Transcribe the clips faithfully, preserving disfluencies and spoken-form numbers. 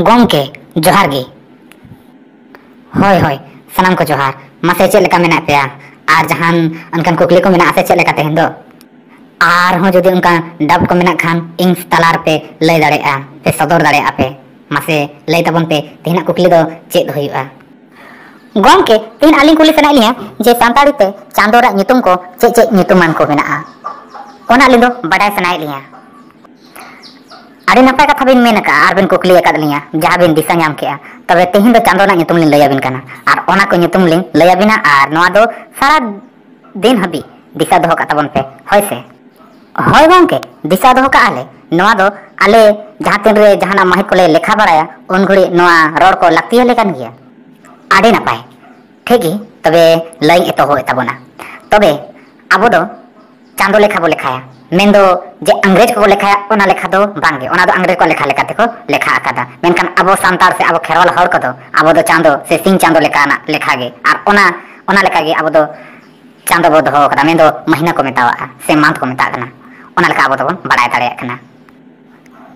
ᱜᱚᱢᱠᱮ, ᱡᱚᱦᱟᱨ ᱜᱮ᱾ ᱦᱳᱭ, ᱦᱳᱭ, ᱥᱟᱱᱟᱢ ᱠᱚ ᱡᱚᱦᱟᱨ᱾ ᱢᱟᱥᱮ, ᱪᱮᱫ ᱞᱮᱠᱟ ᱢᱮᱱᱟᱜ ᱯᱮᱭᱟ? ᱟᱨ ᱡᱟᱦᱟᱱ ᱚᱱᱠᱟᱱ ᱠᱩᱠᱞᱤ ᱠᱚ ᱢᱮᱱᱟᱜᱼᱟ ᱥᱮ ᱪᱮᱫ ᱞᱮᱠᱟ ᱛᱮᱦᱮᱧ ᱫᱚ? ᱟᱨᱦᱚᱸ ᱡᱩᱫᱤ ᱚᱱᱠᱟ doubt ᱠᱚ ᱢᱮᱱᱟᱜ ᱠᱷᱟᱱ, ᱤᱧ ᱛᱟᱞᱟ ᱨᱮᱯᱮ ᱞᱟᱹᱭ ᱫᱟᱲᱮᱭᱟᱜᱼᱟ, ᱯᱮ ᱥᱚᱫᱚᱨ ᱫᱟᱲᱮᱭᱟᱜᱼᱟ ᱯᱮ᱾ ᱢᱟᱥᱮ, ᱞᱟᱹᱭ ᱛᱟᱵᱚᱱ ᱯᱮ, ᱛᱮᱦᱮᱧᱟᱜ ᱠᱩᱠᱞᱤ ᱫᱚ ᱪᱮᱫ ᱦᱩᱭᱩᱜᱼᱟ? ᱜᱚᱢᱠᱮ, ᱛᱮᱦᱮᱧ ᱟᱹᱞᱤᱧ ᱠᱩᱞᱤ ᱥᱟᱱᱟᱭᱮᱫ ᱞᱤᱧᱟ ᱡᱮ ᱥᱟᱱᱛᱟᱲᱤ ᱛᱮ ᱪᱟᱸᱫᱳ ᱨᱮᱭᱟᱜ ᱧᱩᱛᱩᱢ ᱠᱚ ᱪᱮᱫ ᱪᱮᱫ ᱧᱩᱛᱩᱢᱟᱱ ᱠᱚ ᱢᱮᱱᱟᱜᱼᱟ? ᱚᱱᱟ ᱟᱹᱞᱤᱧ ᱫᱚ ᱵᱟᱰᱟᱭ ᱥᱟᱱᱟᱭᱮᱫ ᱞᱤᱧᱟ᱾ ᱟᱹᱰᱤ ᱱᱟᱯᱟᱭ ᱠᱟᱛᱷᱟ ᱵᱤᱱ ᱢᱮᱱ ᱟᱠᱟᱫᱼᱟ ᱟᱨ ᱵᱤᱱ ᱠᱩᱠᱞᱤ ᱟᱠᱟᱫ ᱞᱤᱧᱟ, ᱡᱟᱦᱟᱸ ᱵᱤᱱ ᱫᱤᱥᱟᱹ ᱧᱟᱢ ᱠᱮᱫᱼᱟ᱾ ᱛᱚᱵᱮ ᱛᱮᱦᱮᱧ ᱫᱚ ᱪᱟᱸᱫᱳ ᱨᱮᱱᱟᱜ ᱧᱩᱛᱩᱢ ᱞᱤᱧ ᱞᱟᱹᱭ ᱟᱹᱵᱤᱱ ᱠᱟᱱᱟ, ᱟᱨ ᱚᱱᱟ ᱠᱚ ᱧᱩᱛᱩᱢ ᱞᱤᱧ ᱞᱟᱹᱭ ᱟᱹᱵᱤᱱᱟ, ᱟᱨ ᱱᱚᱣᱟ ᱫᱚ ᱥᱟᱨᱟ ᱫᱤᱱ ᱦᱟᱹᱵᱤᱡ ᱫᱤᱥᱟᱹ ᱫᱚᱦᱚ ᱠᱟᱜ ᱛᱟᱵᱚᱱ ᱯᱮ, ᱦᱳᱭ ᱥᱮ? ᱦᱳᱭ ᱜᱚᱢᱠᱮ, ᱫᱤᱥᱟᱹ ᱫᱚᱦᱚ ᱠᱟᱜᱼᱟ ᱞᱮ᱾ ᱱᱚᱣᱟ ᱫᱚ ᱟᱞᱮ ᱡᱟᱦᱟᱸ ᱛᱤᱱ ᱨᱮ ᱡᱟᱦᱟᱱᱟᱜ ᱢᱟᱹᱦᱤᱛ ᱠᱚᱞᱮ ᱞᱮᱠᱷᱟ ᱵᱟᱲᱟᱭᱟ, ᱩᱱ ᱜᱷᱟᱹᱲᱤᱡ ᱱᱚᱣᱟ ᱨᱚᱲ ᱠᱚ ᱞᱟᱹᱠᱛᱤ ᱟᱞᱮ ᱠᱟᱱ ᱜᱮᱭᱟ᱾ ᱟᱹᱰᱤ ᱱᱟᱯᱟᱭ, ᱴᱷᱤᱠ ᱜᱮ, ᱛᱚᱵᱮ ᱞᱟᱹᱭ ᱮᱛᱚᱦᱚᱵ ᱮᱫ ᱛᱟᱵᱚᱱᱟ᱾ ᱛᱚᱵᱮ ᱟᱵᱚ ᱫᱚ ᱪᱟᱸᱫᱚ ᱞᱮᱠᱷᱟ ᱵᱚ ᱞᱮᱠᱷᱟᱭᱟ, ᱢᱮᱱᱫᱚ ᱡᱮ ᱤᱝᱨᱮᱡᱽ ᱠᱚᱠᱚ ᱞᱮᱠᱷᱟᱭᱟ, ᱚᱱᱟ ᱞᱮᱠᱷᱟ ᱫᱚ ᱵᱟᱝᱜᱮ᱾ ᱚᱱᱟ ᱫᱚ ᱤᱝᱨᱮᱡᱽ ᱠᱚᱣᱟᱜ ᱞᱮᱠᱷᱟ ᱞᱮᱠᱟ ᱛᱮᱠᱚ ᱞᱮᱠᱷᱟ ᱟᱠᱟᱫᱟ, ᱢᱮᱱᱠᱷᱟᱱ ᱟᱵᱚ ᱥᱟᱱᱛᱟᱲ ᱥᱮ ᱟᱵᱚ ᱠᱷᱮᱨᱣᱟᱞ ᱦᱚᱲ ᱠᱚᱫᱚ ᱟᱵᱚ ᱫᱚ ᱪᱟᱸᱫᱚ ᱥᱮ ᱥᱤᱧ ᱪᱟᱸᱫᱚ ᱞᱮᱠᱟᱱᱟᱜ ᱞᱮᱠᱷᱟ ᱜᱮ, ᱟᱨ ᱚᱱᱟ, ᱚᱱᱟ ᱞᱮᱠᱟ ᱜᱮ ᱟᱵᱚ ᱫᱚ ᱪᱟᱸᱫᱚ ᱵᱚ ᱫᱚᱦᱚ ᱟᱠᱟᱫᱟ, ᱢᱮᱱᱫᱚ ᱢᱟᱹᱦᱱᱟᱹ ᱠᱚ ᱢᱮᱛᱟᱣᱟᱜᱼᱟ ᱥᱮ month ᱠᱚ ᱢᱮᱛᱟᱜ ᱠᱟᱱᱟ, ᱚᱱᱟ ᱞᱮᱠᱟ ᱟᱵᱚ ᱫᱚᱵᱚᱱ ᱵᱟᱲᱟᱭ ᱫᱟᱲᱮᱭᱟᱜ ᱠᱟᱱᱟ᱾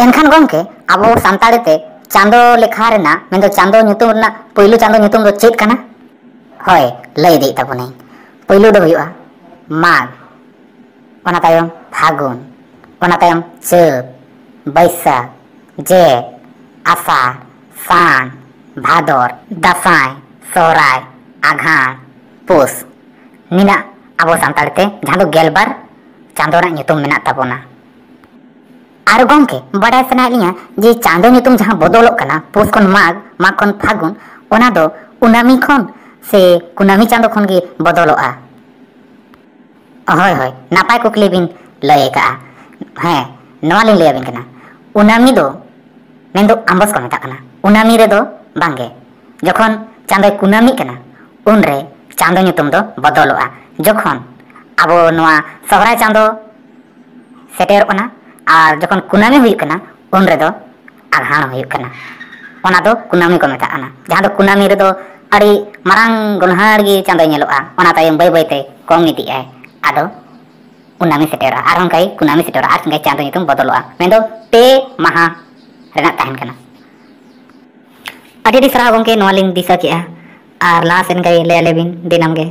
ᱮᱱᱠᱷᱟᱱ ᱜᱚᱢᱠᱮ, ᱟᱵᱚ ᱥᱟᱱᱛᱟᱲᱤ ᱛᱮ ᱪᱟᱸᱫᱚ ᱞᱮᱠᱷᱟ ᱨᱮᱱᱟᱜ, ᱢᱮᱱᱫᱚ ᱪᱟᱸᱫᱚ ᱧᱩᱛᱩᱢ ᱨᱮᱱᱟᱜ ᱯᱩᱭᱞᱩ ᱪᱟᱸᱫᱚ ᱧᱩᱛᱩᱢ ᱫᱚ ᱪᱮᱫ ᱠᱟᱱᱟ? ᱦᱳᱭ, ᱞᱟᱹᱭ ᱤᱫᱤᱭᱮᱫ ᱛᱟᱵᱚᱱᱟᱹᱧ᱾ ᱯᱩᱭᱞᱩ ᱫᱚ ᱦᱩᱭᱩᱜᱼᱟ ᱢᱟᱜᱽ, ᱚᱱᱟ ᱛᱟᱭᱚᱢ ᱯᱷᱟᱹᱜᱩᱱ, ᱚᱱᱟ ᱛᱟᱭᱚᱢ ᱪᱟᱹᱛ, ᱵᱟᱹᱭᱥᱟᱹᱠᱷ, ᱡᱷᱮᱸᱴ, ᱟᱥᱟᱲ, ᱥᱟᱱ, ᱵᱷᱟᱫᱚᱨ, ᱫᱟᱸᱥᱟᱭ, ᱥᱚᱦᱨᱟᱭ, ᱟᱜᱷᱟᱬ, ᱯᱩᱥ᱾ ᱱᱤᱱᱟᱹᱜ ᱟᱵᱚ ᱥᱟᱱᱛᱟᱲᱤ ᱛᱮ ᱡᱟᱦᱟᱸ ᱫᱚ ᱜᱮᱞᱵᱟᱨ ᱪᱟᱸᱫᱚ ᱨᱮᱱᱟᱜ ᱧᱩᱛᱩᱢ ᱢᱮᱱᱟᱜ ᱛᱟᱵᱚᱱᱟ᱾ ᱟᱨ ᱜᱚᱢᱠᱮ, ᱵᱟᱰᱟᱭ ᱥᱟᱱᱟᱭᱮᱫ ᱞᱤᱧᱟ ᱡᱮ ᱪᱟᱸᱫᱚ ᱧᱩᱛᱩᱢ ᱡᱟᱦᱟᱸ ᱵᱚᱫᱚᱞᱚᱜ ᱠᱟᱱᱟ, ᱯᱩᱥ ᱠᱷᱚᱱ ᱢᱟᱜᱽ, ᱢᱟᱜᱽ ᱠᱷᱚᱱ ᱯᱷᱟᱹᱜᱩᱱ, ᱚᱱᱟ ᱫᱚ ᱠᱩᱱᱟᱹᱢᱤ ᱠᱷᱚᱱ ᱥᱮ ᱠᱩᱱᱟᱹᱢᱤ ᱪᱟᱸᱫᱚ ᱠᱷᱚᱱ ᱜᱮ ᱵᱚᱫᱚᱞᱚᱜᱼᱟ? ᱦᱳᱭ, ᱦᱳᱭ, ᱱᱟᱯᱟᱭ ᱠᱩᱠᱞᱤ ᱵᱤᱱ ᱞᱟᱹᱭ ᱟᱠᱟᱫᱼᱟ᱾ ᱦᱮᱸ, ᱱᱚᱣᱟ ᱞᱤᱧ ᱞᱟᱹᱭ ᱟᱵᱤᱱ ᱠᱟᱱᱟ᱾ ᱠᱩᱱᱟᱹᱢᱤ ᱫᱚ ᱢᱮᱱᱫᱚ ᱟᱢᱵᱚᱥ ᱠᱚ ᱢᱮᱛᱟᱜ ᱠᱟᱱᱟ, ᱠᱩᱱᱟᱹᱢᱤ ᱨᱮᱫᱚ ᱵᱟᱝᱜᱮ᱾ ᱡᱚᱠᱷᱚᱱ ᱪᱟᱸᱫᱚᱭ ᱠᱩᱱᱟᱹᱢᱤᱜ ᱠᱟᱱᱟ, ᱩᱱᱨᱮ ᱪᱟᱸᱫᱚ ᱧᱩᱛᱩᱢ ᱫᱚ ᱵᱚᱫᱚᱞᱚᱜᱼᱟ᱾ ᱡᱚᱠᱷᱚᱱ ᱟᱵᱚ ᱱᱚᱣᱟ ᱥᱚᱦᱨᱟᱭ ᱪᱟᱸᱫᱚ ᱥᱮᱴᱮᱨᱚᱜ ᱠᱟᱱᱟ, ᱟᱨ ᱡᱚᱠᱷᱚᱱ ᱠᱩᱱᱟᱹᱢᱤ ᱦᱩᱭᱩᱜ ᱠᱟᱱᱟ, ᱩᱱ ᱨᱮᱫᱚ ᱟᱜᱷᱟᱬ ᱦᱩᱭᱩᱜ ᱠᱟᱱᱟ᱾ ᱚᱱᱟ ᱫᱚ ᱠᱩᱱᱟᱹᱢᱤ ᱠᱚ ᱢᱮᱛᱟᱜ ᱠᱟᱱᱟ, ᱡᱟᱦᱟᱸ ᱫᱚ ᱠᱩᱱᱟᱹᱢᱤ ᱨᱮᱫᱚ ᱟᱹᱰᱤ ᱢᱟᱨᱟᱝ ᱜᱚᱱᱦᱟᱲ ᱜᱮ ᱪᱟᱸᱫᱚᱭ ᱧᱮᱞᱚᱜᱼᱟ, ᱚᱱᱟ ᱛᱟᱭᱚᱢ ᱵᱟᱹᱭ ᱵᱟᱹᱭᱛᱮ ᱠᱚᱢ ᱤᱫᱤᱜᱼᱟᱭ᱾ ᱟᱫᱚ ᱠᱩᱱᱟᱹᱢᱤ ᱥᱮᱴᱮᱨᱚᱜᱼᱟ, ᱟᱨᱦᱚᱸ ᱚᱱᱠᱟ ᱜᱮ ᱠᱩᱱᱟᱹᱢᱤ ᱥᱮᱴᱮᱨᱚᱜᱼᱟ, ᱟᱨ ᱚᱱᱠᱟ ᱜᱮ ᱪᱟᱸᱫᱚ ᱧᱩᱛᱩᱢ ᱵᱚᱫᱚᱞᱚᱜᱼᱟ, ᱢᱮᱱᱫᱚ ᱯᱮ ᱢᱟᱦᱟ ᱨᱮᱱᱟᱜ ᱛᱟᱦᱮᱱ ᱠᱟᱱᱟ᱾ ᱟᱹᱰᱤ ᱟᱹᱰᱤ ᱥᱟᱨᱦᱟᱣ ᱜᱚᱢᱠᱮ, ᱱᱚᱣᱟ ᱞᱤᱧ ᱫᱤᱥᱟᱹ ᱠᱮᱜᱼᱟ᱾ ᱟᱨ ᱞᱟᱦᱟ ᱥᱮᱱ ᱜᱮ ᱞᱟᱹᱭ ᱟᱞᱮ ᱵᱤᱱ ᱫᱤᱱᱟᱹᱢ ᱜᱮ᱾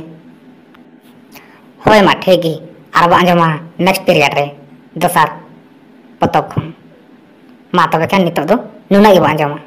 ᱦᱳᱭ ᱢᱟ, ᱴᱷᱤᱠ ᱜᱮ, ᱟᱨ ᱵᱚ ᱟᱸᱡᱚᱢᱟ next period ᱨᱮ ᱫᱚᱥᱟᱨ ᱯᱚᱛᱚᱵ ᱠᱷᱚᱱ᱾ ᱢᱟ ᱛᱚᱵᱮ ᱠᱷᱟᱱ ᱱᱤᱛᱚᱜ ᱫᱚ ᱱᱩᱱᱟᱹᱜ ᱜᱮᱵᱚ ᱟᱸᱡᱚᱢᱟ᱾